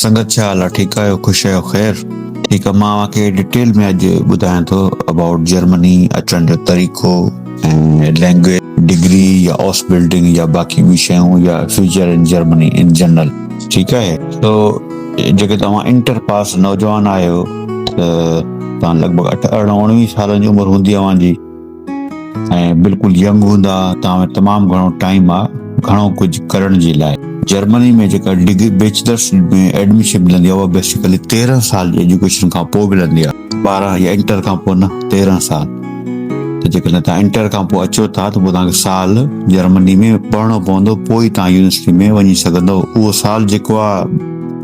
سنگت ڇا حال آ ٺيڪ آهيو خوش آهيو خير ٺيڪ آ مان اوهان کي ڊيٽيل ۾ اڄ ٻڌايان ٿو ابائوٽ جرمني اچڻ جو طريقو ۽ لينگويج ڊگري يا اوس بلڊنگ يا باقي ٻي شيون يا future in Germany in general ٺيڪ آهي سو جيڪي توهان انٽر پاس نوجوان آهيو ته توهان لڳ ڀڳ اٺ ارڙهن اڻويهه سالن جي عمر هوندي اوهان جي ۽ بلڪل ينگ هوندا توهان ۾ تمام گهڻو ٽائيم آ گهڻو ڪجهه ڪرڻ جي لاء. جرمني ۾ جيڪا ڊگري بيچلرس ۾ ايڊميشن ملندي آ اها بيسيڪلي 13 سال جي ايجوڪيشن کان پوء ملندي آ 12 يا انٽر کان پوء نه 13 سال ته جيڪڏهن توهان انٽر کان پوء اچو ٿا ته پوء توهان کي سال جرمني ۾ پڙهڻو پوندو پوء ئي توهان يونيورسٽي ۾ وڃي سگهندو اهو سال جيڪو آ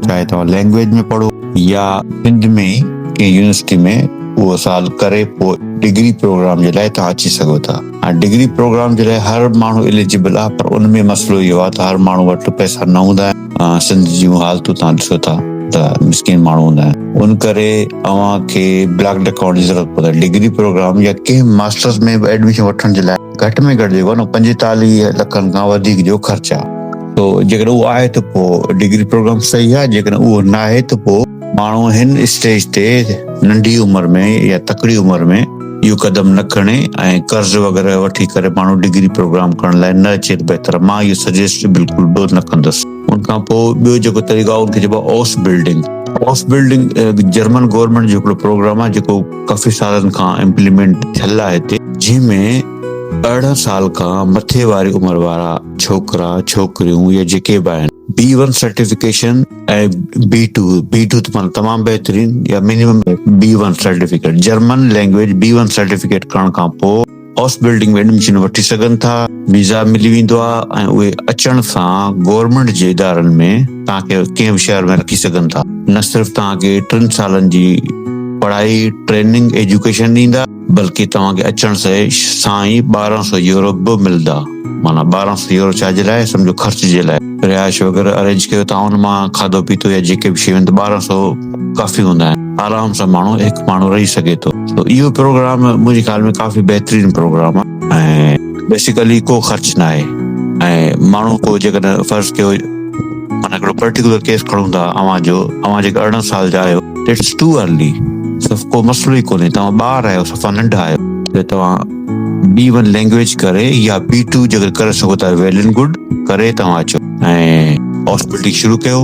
چاهي توهان لينگويج ۾ پڙهو يا سنڌ ۾ ئي ڪنهن يونيورسٽي ۾ اهو سال ڪري پوء ڊگري پروگرام جي لاء توهان اچي سگهو ٿا. هاڻي ڊگري پروگرام جي لاء هر ماڻهو اليجبل آهي پر ان ۾ مسئلو اهو آهي ته هر ماڻهو وٽ پئسا نه هوندا آهن. سنڌ جون حالتون توهان ڏسو ٿا ته مسڪين ماڻهو هوندا آهن ان ڪري اوهان کي بلاڪڊ اڪائونٽ جي ضرورت پوندي آهي. ڊگري پروگرام يا ڪنهن ماسٽرس ۾ به ايڊميشن وٺڻ جي لاء گهٽ ۾ گهٽ جيڪو آهي نه 45 لکن کان وڌيڪ جو خرچ آهي. سو جيڪڏهن اهو آهي ته پوء ڊگري پروگرام صحيح آهي جيڪڏهن اهو ناهي ته پوء ماڻهو هن اسٽيج تي ننڍي عمر ۾ يا تڪڙي عمر ۾ اهو قدم نه کڻي ۽ قرض وغيره وٺي ڪري ماڻهو ڊگري پروگرام ڪرڻ لاء نه اچي ته بهتر آهي. مان اهو سجيسٽ بلڪل به نه ڪندس. ان کان پوء ٻيو جيڪو طريقو آهي ان کي چئبو آهي Ausbildung. Ausbildung German government جو هڪڙو پروگرام آهي جيڪو ڪافي سالن کان امپليمينٽ ٿيل آهي هتي جنهن ۾ 18 سال کان مٿي واري عمر وارا ڇوڪرا ڇوڪريون يا جيڪي به آهن بي one certification ۽ B two, B two ته معنيٰ تمام بهترين يا minimum B one certificate, German language B one certificate ڪرڻ کان پوء اوس بلڊنگ ۾ ايڊميشن وٺي سگهن ٿا، ويزا ملي ويندو آهي ۽ اهي اچڻ سان گورنمينٽ جي ادارن ۾ توهان کي ڪنهن به شهر ۾ رکي سگهن ٿا. نه صرف توهان کي ٽن سالن جي پڙهائي، ٽريننگ، ايجوڪيشن ڏيندا بلڪه توهان کي اچڻ سان ئي 1200 يورو به ملدا معنيٰ 1200 يورو ڇا جي لاء سمجهو خرچ جي لاء رهائش وغيره ارينج ڪيو ٿا ان مان کاڌو پيتو يا جيڪي به شيون آهن ته 1200 ڪافي هوندا آهن آرام سان ماڻهو هڪ ماڻهو رهي سگهي ٿو سو اهو پروگرام منهنجي خيال ۾ ڪافي بهترين پروگرام آهي ۽ بيسيڪلي ڪو خرچ نه آهي ۽ ماڻهو ڪو جيڪڏهن فرض ڪيو معنيٰ هڪڙو پرٽيڪولر ڪيس کڻون ٿا اوهان جو اوهان جيڪا 18 سال جا آهيو it's two early صف ڪو مسئلو ئي ڪونهي توهان ٻار آهيو صفا ننڍا آهيو ته توهان بي ون لينگويج ڪري يا بي ٽو جيڪر ڪري سگهو ٿا ويل اينڊ گڊ ڪري توهان اچو ۽ هاسپيٽلٽي شروع ڪيو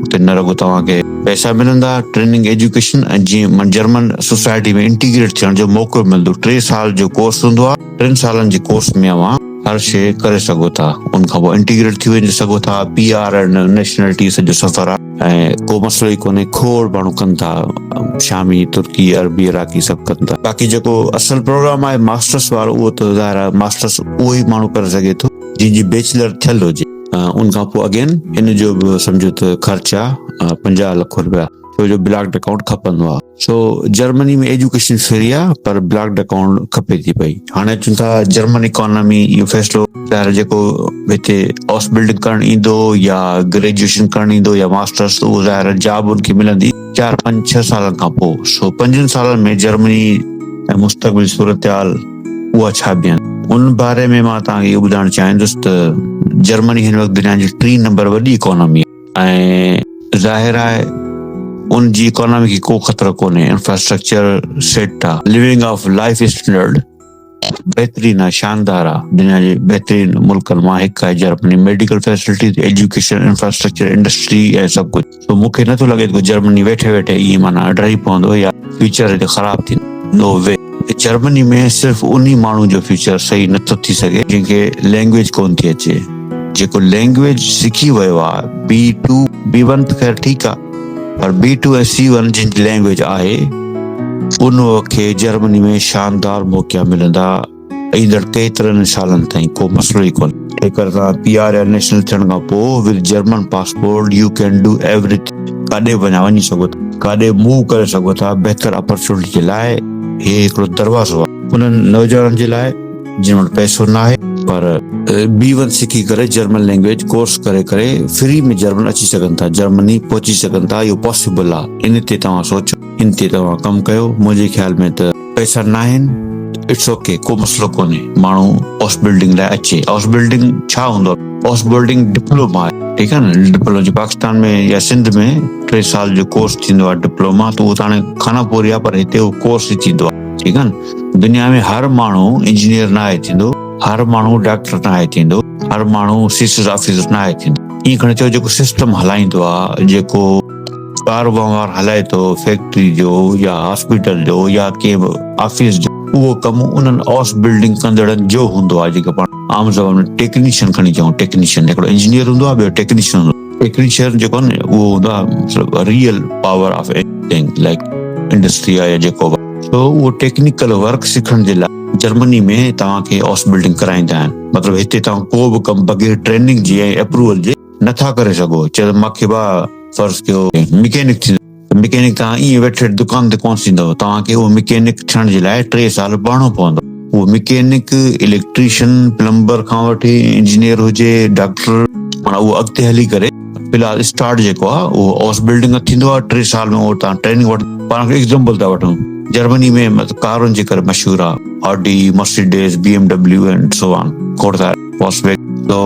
اتي نه رڳو توهان کي پئسا ملندا ٽريننگ ايجوڪيشن ۽ جيئن جرمن سوسائٽي ۾ انٽيگريٽ ٿيڻ جو موقعو ملندو 3 سال جو ڪورس هوندو آهي 3 سالن جي ڪورس ۾ اوهان هر شيء ڪري سگهو ٿا ان کان پوء انٽيگريٽ ٿي وڃي سگهو ٿا پي آر ۽ نيشنلٽي سڄو سفر آهي ۽ ڪو مسئلو ئي ڪونهي کوڙ ماڻهو ڪن ٿا شامي ترڪي عربي عراقي سڀ ڪن ٿا باقي جيڪو اصل پروگرام آهي ماسٽرس وارو اهو ته ظاهر آهي ماسٽرس اهو ئي ماڻهو ڪري سگهي ٿو جنهن جي بيچلر ٿيل هجي ان کان پوء اگين ان جو به سمجهو ته خرچ آهي 50 لک روپيا ڇو جو بلاڪڊ اڪائونٽ کپندو آ سو جرمني ۾ ايجوڪيشن فري آ پر بلاڪڊ اڪائونٽ کپي ٿي پئي هاڻي اچون ٿا جرمن اڪانامي اهو فيصلو ظاهر جيڪو هتي هائوس بلڊنگ ڪرڻ ايندو يا گريجوئيشن ڪرڻ ايندو يا ماسٽرس اهو ظاهر جاب ان کي ملندي 4 5 6 سالن کان پوء سو 5 سالن ۾ جرمني ۽ مستقبل صورتحال اها ڇا بيان ان باري ۾ مان توهان کي اهو ٻڌائڻ چاهيندس ته جرمني هن وقت دنيا جي ٽين نمبر وڏي اڪانامي ۽ ظاهر آهي ان جي اڪانامي کي ڪو خطرو ڪونهي انفراسٽرڪچر سيٽ آ لوينگ آف لائف اسٽينڊرڊ بهترين آ شاندار آ دنيا جي بهترين ملڪن مان هڪ آهي Germany medical facilities education infrastructure industry ۽ سڀ ڪجهه سو مون کي نٿو لڳي ته جرمني ويٺي ويٺي ائين معنيٰ ڊهي پوندو يا فيوچر هتي خراب ٿيندو نو وي جرمني ۾ صرف انهي ماڻهو جو فيوچر صحيح نٿو ٿي سگهي جنهن کي لينگويج ڪون ٿي اچي جيڪو لينگويج سکي ويو آ بي ٽو بي ون ته خير ٺيڪ آ پر بي ٽو ۽ سي ون جن جي لينگويج آهي ان کي جرمني ۾ شاندار موقعا ملندا ايندڙ ڪيترن ئي سالن تائين ڪو مسئلو ئي ڪونهي. جيڪر توهان پي آر يا نيشنل ٿيڻ کان پوء with German passport you can do everything ڪاڏي به وڃان وڃي سگهو ٿا ڪاڏي موو ڪري سگهو ٿا بهتر اپرچونٽي جي لاء هي هڪڙو دروازو آهي انهن نوجوانن جي لاء جن وٽ پئسو ناهي پر بي ون سکي ڪري جرمن لينگويج ڪورس ڪري ڪري فري ۾ جرمن اچي سگهن ٿا جرمني پهچي سگهن ٿا اهو پاسيبل آهي ان تي توهان سوچو ان تي توهان ڪم ڪيو منهنجي خيال ۾ ته پئسا ناهن it's okay ڪو مسئلو ڪونهي ماڻهو هائوس بلڊنگ لاء اچي هائوس بلڊنگ ڇا هوندو آهي هائوس بلڊنگ ڊپلوما آهي. ٺيڪ آهي نه ڊپلوما جي پاڪستان ۾ يا سنڌ ۾ ٽي سال جو ڪورس ٿيندو آهي ڊپلوما ته اهو ته هاڻي خانه پوري آهي پر هتي اهو ڪورس ئي ٿيندو آهي ٺيڪ آهي نه دنيا ۾ هر ماڻهو انجنيئر نه آهي ٿيندو هر ماڻهو ڊاڪٽر نه آهي ٿيندو هر ماڻهو سي سي آفيسر نه آهي ٿيندو ائين کڻي چئو جيڪو سسٽم هلائيندو آهي جيڪو ڪار وهنوار هلائي ٿو فيڪٽري جو يا هاسپيٽل جو يا ڪنهن به آفيس جو اهو ڪم انهن آس بلڊنگ ڪندڙن جو هوندو آهي جيڪي پاڻ عام زبان ۾ ٽيڪنيشن کڻي چئون ٽيڪنيشن هڪڙو انجنيئر هوندو آهي ٻيو ٽيڪنيشن هوندو آهي ٽيڪنيشن جيڪو آهي نه اهو هوندو آهي مطلب real power of thing like industry آهي يا جيڪو به سو اهو ٽيڪنيڪل ورڪ سکڻ جي لاء جرمني ۾ توهان کي آس بلڊنگ ڪرائيندا آهن مطلب هتي توهان ڪو به ڪم بغير ٽريننگ جي ۽ اپروول جي نٿا ڪري سگهو چئي ته مونکي با فرض ڪيو مڪينڪ ٿيندو ته مڪينڪ توهان ائين ويٺي ويٺي دڪان تي ڪونه ٿيندو توهان کي اهو مڪينڪ ٿيڻ جي لاء ٽي سال پڙهڻو پوندو اهو مڪينڪ اليڪٽريشن پلمبر کان وٺي انجنيئر هجي ڊاڪٽر معنيٰ اهو اڳتي هلي ڪري في الحال اسٽارٽ جيڪو آهي اهو آس بلڊنگ ٿيندو آهي ٽي سال ۾ اهو توهان ٽريننگ وٺ پاڻ کي ايگزامپل ٿا وٺون جرمني ۾ مطلب ڪارن جي ڪري مشهور آهي Audi Mercedes B M W and so on کوڙ سارا فاسفيٽ تو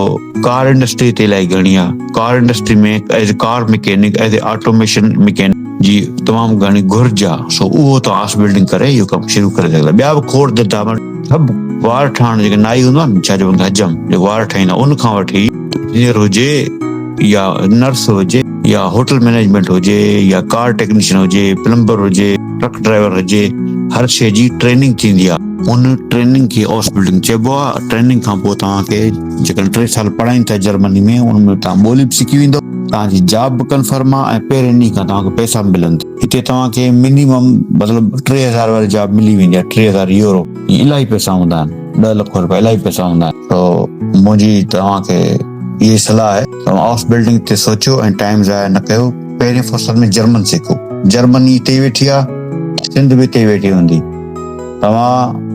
ڪار انڊسٽري هتي الائي گهڻي آ car industry ۾ as a car mechanic as a automation mechanic جي تمام گهڻي گهرج آ سو اهو تو آس بلڊنگ ڪري اهو ڪم شروع ڪري سگهندا ٻيا به کوڙ ڌنڌا آهن سڀ وار ٺاهڻ جيڪي نائي هوندو آ نه ڇا چون حجم جيڪو وار ٺاهيندا ان کان وٺي انجنيئر هجي يا نرس هجي يا هوٽل مينيجمينٽ هجي يا ڪار ٽيڪنيشن هجي پلمبر هجي ٽرڪ ڊرائيور هجي هر شيء جي ٽريننگ ٿيندي آ ان ٽريننگ کي آس بلڊنگ چئبو آ ٽريننگ کان پوء توهان کي جيڪڏهن ٽي سال پڙهائين ٿا جرمني ۾ ان ۾ توهان ٻولي به سکي ويندو توهان جي جاب به ڪنفرم آ ۽ پهرين ڏينهن کان توهان کي پئسا به ملن ٿا هتي توهان کي منيمم مطلب 3000 واري جاب ملي ويندي آ 3000 يورو الاهي پئسا هوندا آهن 10 لک روپيا الاهي پئسا هوندا آهن سو منهنجي توهان کي اهي صلاح آهي توهان آف بلڊنگ تي سوچيو ۽ ٽائيم ضايع نه ڪيو پهرين فرصت ۾ جرمن سکو جرمني هتي ئي ويٺي آ سنڌ به هتي ئي ويٺي هوندي توهان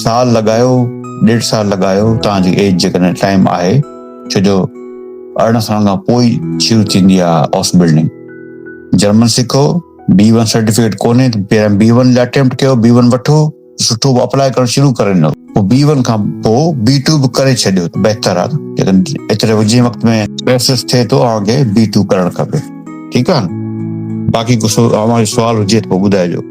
سال لڳايو ڏيڍ سال لڳايو توهان جي ايج جيڪڏهن ٽائيم آهي ڇو جو 18 سالن کان پوء شروع ٿيندي آ آف بلڊنگ جرمن سکو بي ون سرٽيفڪيٽ ڪونهي ته پهريان بي ون لاء اٽيمپٽ ڪيو بي ون وٺو سٺو به اپلاء ڪرڻ شروع ڪري ڏنو پوء بي ون کان پوء بي ٽو به ڪري ڇڏيو ته بهتر آهي جيڪڏهن ايتري جنهن وقت ۾ پروسيس ٿئي ٿو اوهان کي بي ٽو ڪرڻ کپي ٺيڪ آهي باقي ڪو اوهان جو سوال هجي ته پوء ٻڌائجو.